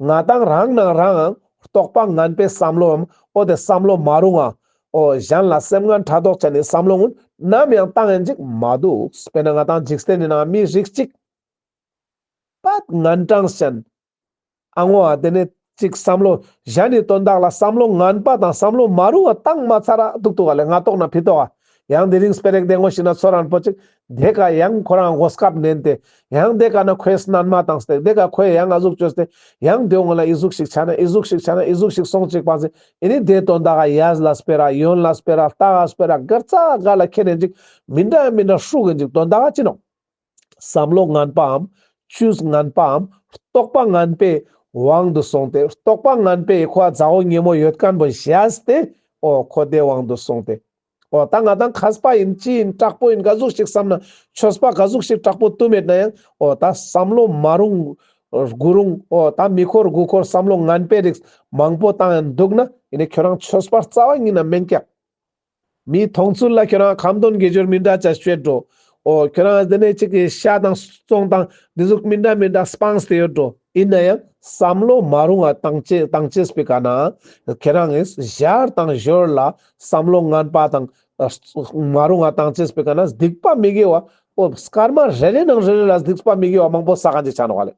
ང་དང་རང་ནང་རང་ཡང་རྟོག་པ་ངན་པའི་བསམ་བློའམ་འོ་དེ་བསམ་བློ་མ་རུང་ང་འོ་གཞན་ལ་སེམས་ངན་ཕྲག་དོག་ཅན་ནི་བསམ་བློ་གུན་ནམ་ཡང་བཏང་ཡིན་ཅིག་མ་འདུག། དཔེར་ན་ང་དང་འཇིག་རྟེན་ནི་ནང་མི་རིགས་ཅིག་པད་ངན་གྲངས་ཅན། ཨ་ངོ་ཨ་དེ་ནས་ཅིག་བསམ་བློ་གཞན་ནི་དོན་དག་ལ་བསམ་བློ་ངན་པ་དང་བསམ་བློ་མ་རུང་བ་བཏང་མ་ཚར་ར་འདུག་འདུག་ག་ལེ། ང་ཏོག་ན་ཕི་ཏོག་ག་ཡང་དེ་རིང་སྤེ་ར་ཞིག་བདེ་མོ་ཞིག་ན་ཚོར་རན་པོ་ཅིག་དེ་ཀ་ཡང་ཁོ་རང་གོ་སྐབས་ནན་ཏེ་ཡང་དེ་ཀ་ན་ཁོའི་སྣན་མ་བཏང་སྟེ་དེ་ཀ་ཁོས་ཡང་ཨ་ཟུག་བཅོས་ཏེ་ཡང་དེ་འོང་ལ་ཨི་ཟུག་ཞིག་ཆ་ན་ཨི་ཟུག་ཞིག་ཆ་ན་ཨི་ཟུག་ཞིག་སོང་ཅིག་པ་ཟེ། ཨེ་ནི་དེ་དོན་དག་ག་ཡས་ལ་སྤེ་ར་ཡོན་ལ་སྤེ་ར་ལྟ་ག་སྤེ་ར་གར་ཙ་ག་ལ་ཁྱེར་ནས་ཅིག་མི་འདྲ་མི་འདྲ་ཧྲུག་གིན་ཅིག་དོན་དག་ག་ཅི་ནོག། བསམ་བློ་ངན་པའམ་ཆོས་ངན་པའམ་རྟོག་པ་ངན་པའི་དབང་དུ་སོང་སྟེ་རྟོག་པ་ངན་པའི་ཁོ་མཛའ་བོ་ཉེ་མོ་ཡོད་མཁན་པོ་བཞག་སྟེ་འོ་ཁོ་དེ་དབང་དུ་སོང་སྟེ་ འོ་ད་ང་དང་མཁས་པ་ཡིན་ཅི་ཡིན་དྲག་པོ་ཡིན་ག་ཟུག་ཞིག་བསམ་ན་ཆོས་པ་ག་ཟུག་ཞིག་དྲག་པོ་བཏུམ་མེད་ན་ཡང་འོ་ད་བསམ་བློ་མ་རུང་དགུ་རུང་འོ་ད་མི་འཁོར་དགུ་འཁོར་བསམ་བློ་ངན་པའི་རིགས་མང་པོ་བཏང་ཡང་འདུག་ན་ཡིན་ནའི་ཁྱོད་རང་ཆོས་པ་རྩ་བ་ཉིད་ན་མེན་ཀྱག་མིའི་མཐོང་ཚུལ་ལ་ཁྱོད་རང་ཁ་འདོན་དགེ་སྦྱོར་མི་འདྲ་ཅིག་བྱེད་འགྲོ། འོ་ཁྱོད་རང་དེ་ནས་ཅིག་གི་ཤ་དང་བཙོང་དང་འདི་ཟུག་མི་འདྲ་མི་འདྲ་སྤངས་ཏེ་ཡོད་འགྲོ། ཡིན་ན་ཡང་བསམ་བློ་མ་རུང་བ་བཏང་ཅེས་བཏང་ཅེས་པའི་ཀ་ན་ཁྱོད་རང་གི་ཞར་དང་ཞོར་ལ་བསམ་བློ་ངན་པ་དང་མ་རུང་བ་བཏང་ཅེས་པའི་ཀ་ན་སྡིག་པ་མི་དགེ་བ་འོ་སྐར་མ་རེ་རེ་ནང་རེ་རེ་ལ་སྡིག་པ་མི་དགེ་བ་མང་པོ་བསགས་མཁན་ཅིག་ཆ་ནོག་ལེ།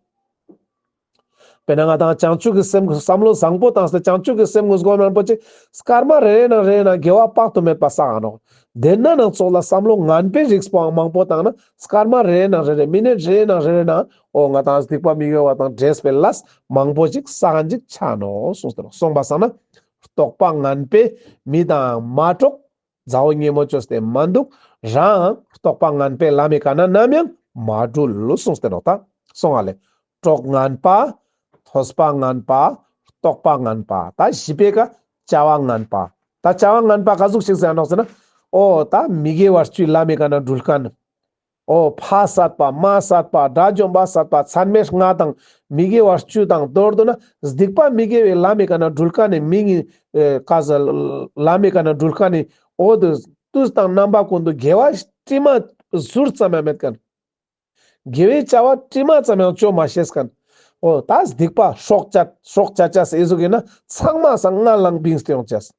དཔེར་ན་ང་དང་བྱང་ཆུབ་ཀྱི་སེམས་བསམ་བློ་བཟང་པོ་བཏང་སྟེ་བྱང་ཆུབ་ཀྱི་སེམས་ངོས་སྒོམ་རིན་པོ་ཆེ་སྐར་མ་རེ་རེ་ནང་རེ་རེ་ནང་དགེ་བ་དཔག་ཏུ་མེད་པ་བསགས་ནོག་དེ་ན་ནང་ཚོགས་ལ་བསམ་བློ་ངན་པའི་རིགས་པོའང་མང་པོ་བཏང་ན་སྐར་མ་རེ་རེ་ནང་རེ་རེ་མི་ནེ་རེ་རེ་ནང་རེ་རེ་ནང་འོ་ང་དང་སྡིག་པ་མི་དགེ་བ་དང་འདྲེས་པའི་ལས་མང་པོ་ཅིག་བསགས་མཁན་ཅིག་ཆ་ནོག་གསུངས་ཏེ་ནོག་གསུངས་པ་སང་ན་རྟོག་པ་ངན་པས་མི་དང་མ་འགྲོགས། མཛའ་བོ་ཉེ་མོ་བཅོས་ཏེ་མ་འདུག་རང་རྟོག་པ་ངན་པའི་ལམ་མི་ཀ་ན་ནམ་ཡང་མ་འགྲུལ་གསུངས་ཏེ་ནོག་ད་སོང་ང་ལེ། གྲོགས་ངན་པ། ཐོས་པ་ངན་པ། རྟོག་པ་ངན་པ། ད་བཞི་པའི་ཀ་བྱ་བ་ངན་པ། ད་བྱ་བ་ངན་པ་ག་ཟུག་ཞིག་ཟེར་ནོག་ཟེར་ན། འོ་ད་མི་དགེ་བ་བཅུའི་ལམ་མི་ཀ་ན་འགྲུལ་མཁན། འོ་ཕ་བསད་པ་མ་བསད་པ་དགྲ་བཅོམ་པ་བསད་པ་མཚམས་མེད་ལྔ་དང་མི་དགེ་བ་བཅུ་དང་མདོར་བསྡུ་ན་སྡིག་པ་མི་དགེ་བའི་ལམ་མི་ཀ་ན་འགྲུལ་མཁན་ནི་མི་ངི་ཀ་ཟ་ལམ་མི་ཀ་ན་འགྲུལ་མཁན་ནི་འོ་དུ་དུས་དང་རྣམ་པ་ཀུན་ཏུ་དགེ་བ་དྲི་མ་ཟུར་ཙམ་ཡང་མེད་མཁན། དགེ་བའི་བྱ་བ་དྲི་མ་ཙམ་ཡང་བཅོ་མ་ཤེས་མཁན། འོ་ད་སྡིག་པ་སྲོག་བཅད་སྲོག་བཅད་བཅད་ཟེར་ཨི་ཟུག་ཡིན་ན་ཚང་མ་སང་ང་ལང་བིངས་ཏེ་ཡོང་ཅེས།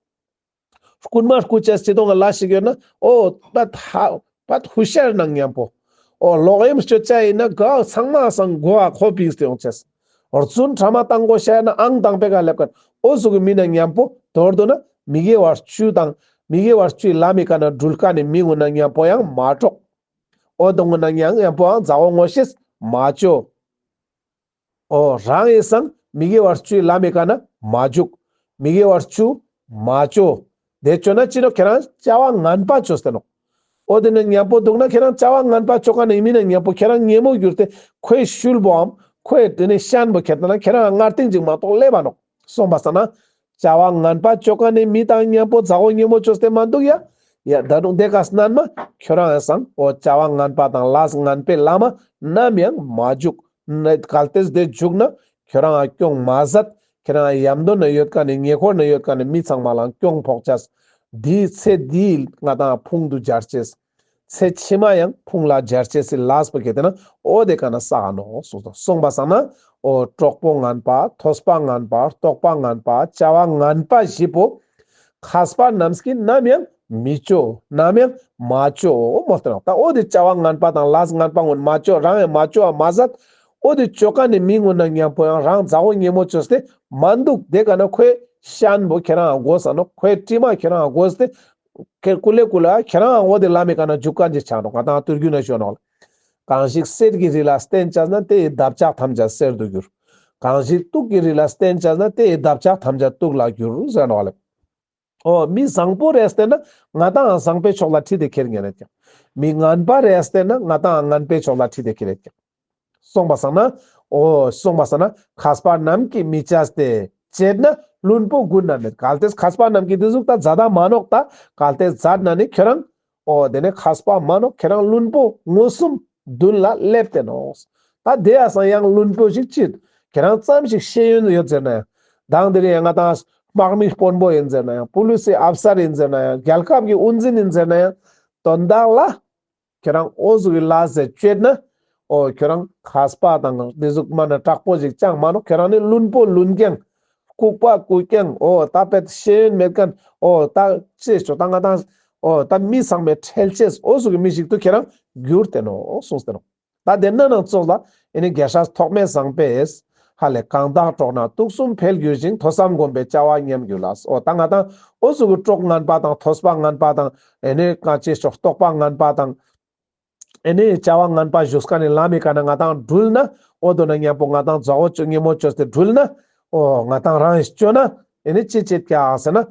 རྐུན་མ་རྐུ་ཅེས་ཅི་དོང་ལ་ཞིག་ཡོད་ན་འོ་ད་ཧ་པད་ཧུ་ཤར་ནང་མཉམ་པོ། འོ་ལོག་གཡེམ་སྤྱོད་ཅེས་ཡིན་ན་ག་ཚང་མ་སང་མགོ་ཨ་ཁོ་བིངས་ཏེ་ཡོང་ཅེས། རྫུན་ཕྲ་མ་བཏང་དགོས་ཤ་ཡིན་ན་ཨང་དང་པོའི་ཀ་སླེབས་མཁན་འོ་ཟུག་གི་མི་ནང་མཉམ་པོ་མདོར་བསྡུ་ན་མི་དགེ་བ་བཅུ་དང་མི་དགེ་བ་བཅུའི་ལམ་མི་ཀ་ན་འགྲུལ་མཁན་ནི་མི་ངུ་ནང་མཉམ་པོ་ཡང་མ་འགྲོགས། འོ་དོ་ངུ་ནང་ཡང་མཉམ་པོའང་མཛའ་བོ་ངོ་ཤེས་མ་བཅོ། འོ་རང་ཡི་སང་མི་དགེ་བ་བཅུའི་ལམ་མི་ཀ་ན་མ་འཇུག་མི་དགེ་བ་བཅུ་མ་བཅོ། དེ་བཅོ་ན་ཅི་ནོག་ཁྱེད་རང་བྱ་བ་ངན་པ་བཅོས་ཏེ་ནོག་འོ་དེ་ནང་མཉམ་པོ་འདུག་ན་ཁྱེད་རང་བྱ་བ་ངན་པ་བཅོ་མཁན་ནི་མི་ནང་མཉམ་པོ་ཁྱེད་རང་ཉེ་མོ་གྱུར་ཏེ་ཁོའི་ཤུལ་བོའམ་ཁོའི་དེ་ནས་ཤན་པོ་ཁྱེད་ན་ཁྱེད་རང་སྔར་སྟེང་ཅིག་མ་གཏོགས་སླེབས་པ་ནོག་སོང་པ་སང་ན། བྱ་བ་ངན་པ་བཅོ་མཁན་ནི་མི་དང་མཉམ་པོ་མཛའ་བོ་ཉེ་མོ་བཅོས་ཏེ་མ་འདུག་ཡ། ཡ་ད་དུང་དེ་ཀ་སྣན་མ་ཁྱོད་རང་ཡང་སང་འོ་བྱ་བ་ངན་པ་དང་ལས་ངན་པའི་ལམ་མ་ནམ་ཡང་མ་འཇུག་གལ་ཏེ་དེ་འཇུག་ན་ཁྱོད་རང་ང་སྐྱོན་མ་ཟད། ཁྱེད་རང་ཡམ་དོན་ན་ཡོད་མཁན་ནི་ཉེ་འཁོར་ན་ཡོད་མཁན་ནི་མི་ཚང་མ་ལ་སྐྱོན་ཕོག་ཅེས། དེའི་ཚེ་འདིའི་ང་དང་ཕུང་དུ་སྦྱར་ཅེས། ཚེ་ཕྱི་མ་ཡང་ཕུང་ལ་སྦྱར་ཅེས་སི་ལས་པོ་ཁྱེད་དེ་ན་འོ་དེ་ཀ་ན་བསགས་ནོག་གསུངས་སོང་། སོང་པ་སང་ན་འོ་གྲོགས་པོ་ངན་པ་ཐོས་པ་ངན་པ་རྟོག་པ་ངན་པ་བྱ་བ་ངན་པ་བཞི་པོ་མཁས་པ་རྣམས་ཀྱིས་ནམ་ཡང་མི་བཅོ་ནམ་ཡང་མ་བཅོ་མོལ་ཏེ་ནོག་ད་འོ་དེ་བྱ་བ་ངན་པ་དང་ལས་ངན་པ་ངུན་མ་བཅོ་རང་ཡང་མ་བཅོ་བ་མ་ཟད། འོ་དེ་བཅོ་མཁན་ནི་མི་ངུན་ན་མཉམ་པོ་ཡང་རང་མཛའ་བོ་ཉེ་མོ་བཅོས་ཏེ་མ་འདུག་དེ་ཀ་ན་ཁོའི་ཤན་པོ་ཁྱེད་རང་དགོས་ས་ནོག་ཁོའི་དྲི་མ་ཁྱེད་རང་དགོས་ཏེ། ཁེ་ཀུ་ལེ་ཀུ་ལེ་ཁྱེད་རང་འོ་དེ་ལམ་མི་ཀ་ན་འཇུག་མཁན་ཅིག་ཆ་ནོག་ང་དང་དུས་རྒྱུན་ན་ཞུ་ནོག་གང་ཞིག་གསེར་གྱི་རི་ལ་བརྟེན་བྱས་ན་དེ་ཡི་འདབ་ཆགས་ཐམས་ཅད་གསེར་དུ་འགྱུར། གང་ཞིག་དུག་གི་རི་ལ་བརྟེན་བྱས་ན་དེ་ཡི་འདབ་ཆགས་ཐམས་ཅད་དུག་ལ་འགྱུར་ཟེར་ནོག་ལེ། འོ་མི་བཟང་པོ་རེ་བསྟེན་ན་ང་དང་བཟང་པོའི་ཕྱོགས་ལ་ཁྲིད་དེ་ཁྱེར་ཉན་ཡོད་ཀྱག་མི་ངན་པ་རེ་བསྟེན་ན་ང་དང་ངན་པའི་ཕྱོགས་ལ་ཁྲིད་དེ་ཁྱེར་ཡོད་ཀྱག་སོང་པ་སང་ན། འོ་སོང་པ་སང་ན་མཁས་པ་རྣམས་ཀྱིས་མི་བྱས་ཏེ། བྱས་ན་བླུན་པོ་དགུན་ན་མེད། གལ་ཏེ་མཁས་པ་རྣམས་ཀྱིས་དེ་ཟུག་ད་མཛད་ད་མ་ནོག་ད་གལ་ཏེ་མཛད་ན་ནི་ཁྱོད་རང་། འོ་དེ་ནས་མཁས་པ་མ་ནོག་ཁྱོད་རང་བླུན་པོ་མངོན་སུམ་མདུན་ལ་སླེབས་ཏེ་ནོག་ད་དེ་ཡ་སང་ཡང་བླུན་པོ་ཞིག་ཅིག་ཁྱོད་རང་ཙམ་ཞིག་ཤེས་ཡོན་ཡོད་ཟེར་ན་ཡང་། དང་དེ་རིང་ཡང་ང་དང་དམག་མི་དཔོན་པོ་ཡིན་ཟེར་ན་ཡང་། པུ་ལི་སི་ཨབ་སར་ཡིན་ཟེར་ན་ཡང་། རྒྱལ་ཁབ་ཀྱི་དབུ་འཛིན་ཡིན་ཟེར་ན་ཡང་། དོན་དག་ལ། ཁྱོད་རང་འོ་ཟུག་གི་ལས་ཟེར་བཅོས་ན། འོ་ཁྱོད་རང་མཁས་པ་དང་དེ་ཟུག་མ་ན་དྲག་པོ་ཞིག་ཅང་མ་ནོག་ཁྱོད་རང་ནི་བླུན་པོ་བླུན་རྐྱང་། ལྐུགས་པ་ལྐུགས་རྐྱང་། འོ་ད་དཔེ་ཤེས་ཡོན་མེད་མཁན། འོ་ད་ཅི་ཞིག་ད་ང་དང་། འོ་ད་མི་ཚང་མའི་ཁྲེལ་ཆེས་འོ་ཟུག་གི་མི་ཞིག་ཏུ་ཁྱོད་རང་གྱུར་ཏེ་ནོག་གསུངས་ཏེ་ནོག་ད་དེ་ན་ནང་ཚོགས་ལ་ཨེ་ནི་རྒྱལ་སྲས་ཐོགས་མེད་བཟང་པོས། ཧ་ལས་གང་དག་གྲོགས་ན་དུག་གསུམ་འཕེལ་འགྱུར་ཞིང་། ཐོས་བསམ་སྒོམ་པས་བྱ་བ་ཉམས་འགྱུར་ལ། འོ་ད་ང་དང་འོ་ཟུག་གི་གྲོགས་ངན་པ་དང་ཐོས་པ་ངན་པ་དང་ཨེ་ནི་གང་ཅི་ཞིག་རྟོག་པ་ངན་པ་དང་། ཨེ་ནི་བྱ་བ་ངན་པ་ཞུགས་མཁན་ནི་ལམ་མི་ཀ་ན་ང་དང་འགྲུལ་ན། འོ་དོ་ན་མཉམ་པོ་ང་དང་མཛའ་བོ་ཉེ་མོ་བཅོས་ཏེ་འགྲུལ་ན། འོ་ང་དང་རང་ཡིས་བཅོས་ན་ཨེ་ནི་ཅི་བྱེད་ཀྱག་ཟེར་ན།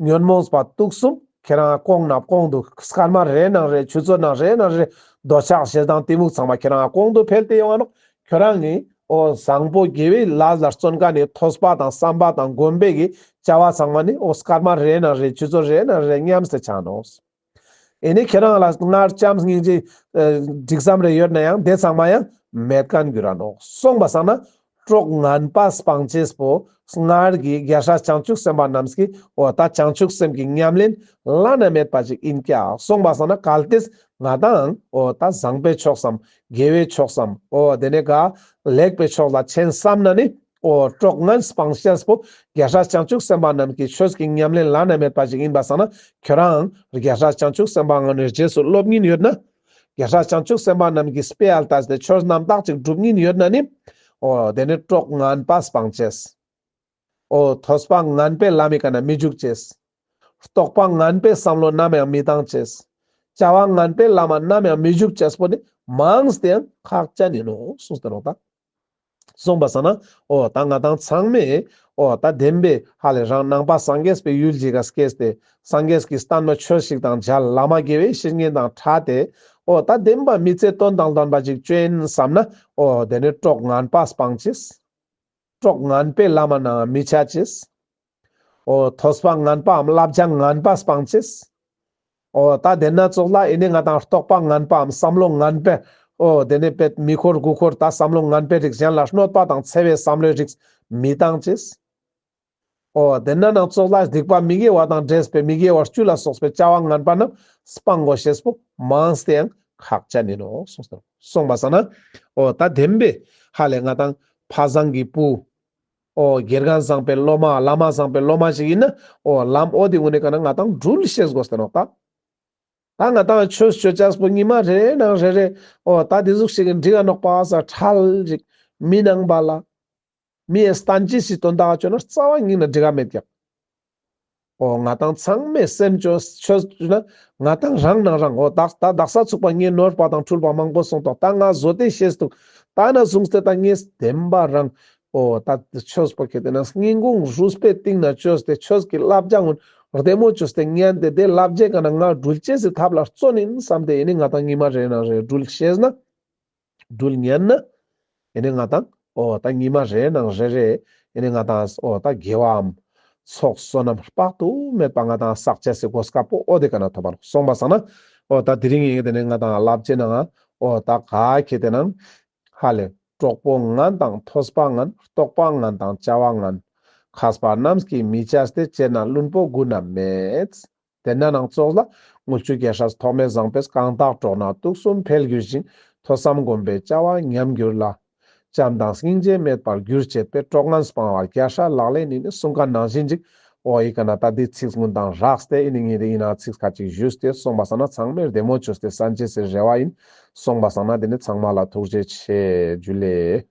ཉོན་མོངས་པ་དུག་གསུམ་ཁྱེད་རང་གོང་ནས་གོང་དུ་སྐར་མ་རེ་ནང་རེ་ཆུ་ཚོད་ནང་རེ་ནང་རེ་འདོད་ཆགས་ཞེ་སྡང་གཏི་མུག་ཚང་མ་ཁྱེད་རང་གོང་དུ་འཕེལ་ཏེ་ཡོང་ང་ནོག་ཁྱོད་རང་ནི་འོ་བཟང་པོ་དགེ་བའི་ལས་ལ་བརྩོན་མཁན་ནི་ཐོས་པ་དང་བསམ་པ་དང་སྒོམ་པའི་གི་བྱ་བ་ཚང་མ་ནི་འོ་སྐར་མ་རེ་ནང་རེ་ཆུ་ཚོད་རེ་ནང་རེ་ཉམས་སེ་ཆ་ནོག་ཨེ་ནི་ཁྱེད་རང་ལ་སྔར་བྱམས་སྙིང་རྗེ་ཨ་འགྲིག་བསམ་རེ་ཡོད་ན་ཡང་དེ་ཚང་མ་ཡང་མེད་མཁན་འགྱུར་ར་ནོག། སོང་པ་སང་ན་གྲོགས་ངན་པ་སྤང་ཅེས་པོ་སྔར་གྱི་རྒྱལ་སྲས་བྱང་ཆུབ་སེམས་དཔའ་རྣམས་ཀྱི་འོ་ད་བྱང་ཆུབ་སེམས་ཀྱི་ཉམས་ལེན་བླ་ན་མེད་པ་ཅིག་ཡིན་ཀྱག། སོང་པ་སང་ན་གལ་ཏེ་ང་དང་འོ་ད་བཟང་པོའི་ཕྱོགས་སམ་དགེ་བའི་ཕྱོགས་སམ་འོ་དེ་ནས་ག་ལེགས་པའི་ཕྱོགས་ལ་ཆེན་བསམ་ན་ནི། འོ་གྲོགས་ངན་སྤང་ཅེས་པོ་རྒྱལ་སྲས་བྱང་ཆུབ་སེམས་དཔའ་རྣམས་ཀྱི་ཆོས་ཀྱི་ཉམས་ལེན་བླ་ན་མེད་པ་ཅིག་ཡིན་པ་སང་ན་ཁྱོད་རང་རྒྱལ་སྲས་བྱང་ཆུབ་སེམས་དཔའ་ངོ་ནས་རྗེས་སུ་སློབ་ཉིན་ཡོད་ན། རྒྱལ་སྲས་བྱང་ཆུབ་སེམས་དཔའ་རྣམས་ཀྱི་དཔེ་ཨལ་ལྟས་ཏེ་ཆོས་རྣམ་དག་ཅིག་སྒྲུབ་ཉིན་ཡོད་ན་ནི། འོ་དེ་ནི་གྲོགས་ངན་པ་སྤང་ཅེས། འོ་ཐོས་པ་ངན་པའི་ལམ་མི་ཀ་ན་མི་འཇུག་ཅེས། རྟོག་པ་ངན་པའི་བསམ་བློ་ནམ་ཡང་མི་བཏང་ཅེས། བྱ་བ་ངན་པའི་ལམ་ནམ་ཡང་མི་འཇུག་ཅེས་པོ་ནི་མངས་ཏེ་ཡང་ཁག་ཅན་ཡིན་ནོ་གསུངས་ཏེ་ནོག་ད། སོང་པ་སང་ན་འོ་ད་ང་དང་ཚང་མས་འོ་ད་བདེན་པའི་ཧ་ལས་རང་ནང་པ་སངས་རྒྱས་པའི་ཡུལ་ཅིག་ག་སྐྱེས་ཏེ་སངས་རྒྱས་ཀྱི་བསྟན་པ་ཆོས་ཤིག་དང་མཇལ། བླ་མ་དགེ་བའི་བཤེས་གཉེན་དང་ཕྲད་དེ་འོ་ད་བདེན་པ་མི་ཚེ་དོན་དང་ལྡན་པ་ཅིག་བཅོ་ཡིན་བསམ་ན་འོ་དེ་ནི་གྲོགས་ངན་པ་སྤང་ཅེས། གྲོགས་ངན་པའི་ལམ་ན་མི་ཆ་ཅེས། འོ་ཐོས་པ་ངན་པའམ་བསླབ་བྱ་ངན་པ་སྤང་ཅེས། འོ་ད་དེ་ན་ཙོགས་ལ་ཨེ་ནི་ང་དང་རྟོག་པ་ངན་པའམ་བསམ་བློ་ངན་པའི་འོ་དེ་ནི་པེད་མི་འཁོར་དགུ་འཁོར་ད་བསམ་བློ་ངན་པའི་རིགས་གཞན་ལ་གནོད་པ་དང་འཚེ་བའི་བསམ་བློའི་རིགས་མི་བཏང་ཅེས། འོ་དེ་ན་ནང་ཙོགས་ལ་སྡིག་པ་མི་དགེ་བ་དང་འདྲེས་པའི་མི་དགེ་བ་བཅུ་ལ་སོགས་པའི་བྱ་བ་ངན་པ་རྣམས་སྤང་དགོས་ཤེས་པོ་མངས་ཏེ་ཡང་ཁག་ཅན་ཡིན་ནོ་གསུངས་ཏེ། སོང་པ་སང་ན་འོ་ད་བདེན་པའི་ཧ་ལས་ང་དང་ཕ་བཟང་གི་བུ། འོ་དགེ་རྒན་བཟང་པོའི་སློབ་མ། བླ་མ་བཟང་པོའི་སློབ་མ་ཞིག་ཡིན་ན་འོ་ལམ་འོ་དེ་གུན་ནི་ཀ་ན་ང་དང་འགྲུལ་ཤེས་དགོས་ཏེ་ནོག་ད། ད་ང་དང་ཆོས་ཆོས་ཅེས་པོ་ཉི་མ་རེ་ནང་རེ་རེ་འོ་ད་དེ་ཟུག་ཞིག་གི་འགྲིག་ག་ནོག་པ་ས་ཁྲལ་ཅིག་མི་ནང་པ་ལ་མི་ཡི་སྟན་ཅི་སི་དོན་དག་ཅོ་ན་རྩ་བ་ཉིད་ནས་འགྲིག་ག་མེད་ཀྱག། འོ་ང་དང་ཚང་མས་སེམས་ཆོས་ཆོས་ན་ང་དང་རང་ནང་རང་འོ་དག་ད་དག་ས་ཚུགས་པ་ངས་ནོར་བ་དང་འཁྲུལ་བ་མང་པོ་སོང་ཏོག། ད་ང་བཟོ་དེ་ཤེས་ཏུག། ད་ན་བཟུང་སྟེ་ད་ངས་བདེན་པ་རང་འོ་ད་ཆོས་པོ་ཁེ་ཏེ་ན་སྙིང་ཁུང་རུས་པའི་གཏིང་ན་བཅོས་ཏེ་ཆོས་ཀྱི་བསླབ་བྱ་ངུན་བདེ་མོ་བཅོས་ཏེ་ཉན་ཏེ་དེ་བསླབ་བྱའི་ཀ་ན་ང་འགྲུལ་ཅེས་སི་ཐབས་ལ་བརྩོན་ཡིན་བསམ་སྟེ་ཨེ་ནི་ང་དང་ཉི་མ་རེ་ནང་རེ་འགྲུལ་ཤེས་ན། འགྲུལ་ཉན་ན། ཨེ་ནི་ང་དང་འོ་ད་ཉི་མ་རེ་ནང་རེ་རེ་ཨེ་ནི་ང་དང་འོ་ད་དགེ་བའམ་ཚོགས་བསོད་ནམས་དཔག་ཏུ་མེད་པ་ང་དང་བསགས་ཅེས་སི་གོ་སྐབས་པོ་འོ་དེ་ཀ་ན་ཐོབ་པ་ནོག། སོང་པ་སང་ན་འོ་ད་དེ་རིང་ངས་དེ་ནི་ང་དང་བསླབ་བྱའི་ནང་འོ་ད་ག་ཁེ་ཏེ་ན་ཧ་ལས་གྲོགས་པོ་ངན་དང་ཐོས་པ་ངན། རྟོག་པ་ངན་དང་བྱ་བ་ངན། མཁས་པ་རྣམས་ཀྱིས་མི་བྱ་སྟེ། བྱས་ན་བླུན་པོ་གུད་ན་མེད། དེ་ན་ནང་ཙོགས་ལ་དངུལ་ཆུ་རྒྱལ་སྲས་ཐོགས་མེད་བཟང་པོས། གང་དག་གྲོགས་ན་དུག་གསུམ་འཕེལ་འགྱུར་ཞིང་། ཐོས་བསམ་སྒོམ་པའི་བྱ་བ་ཉམས་འགྱུར་ལ། བྱམས་དང་སྙིང་རྗེ་མེད་པར་འགྱུར་བྱེད་པའི། གྲོགས་ངན་སྤང་བ་རྒྱལ་སྲས་ལག་ལེན་ཡིན། གསུངས་ཀ་ནང་བཞིན་ཅིག། འོ་ཡི་ཀ་ན་ད་འདི་ཚིག་ཀུན་དང་སྦྲགས་ཏེ་ཨེ་ནི་ངས་དེ་ཡིན་ན་ཚིག་ཁ་ཅིག་ཞུས་ཏེ་སོང་པ་སང་ན་ཚང་མས་བདེ་མོ་བཅོས་ཏེ་གསན་ཅེས་སི་རེ་བ་ཡིན། སོང་པ་སང་ན་དེ་ནི་ཚང་མ་ལ་ཐུགས་རྗེ་ཆེ། འཇུ་ལེ།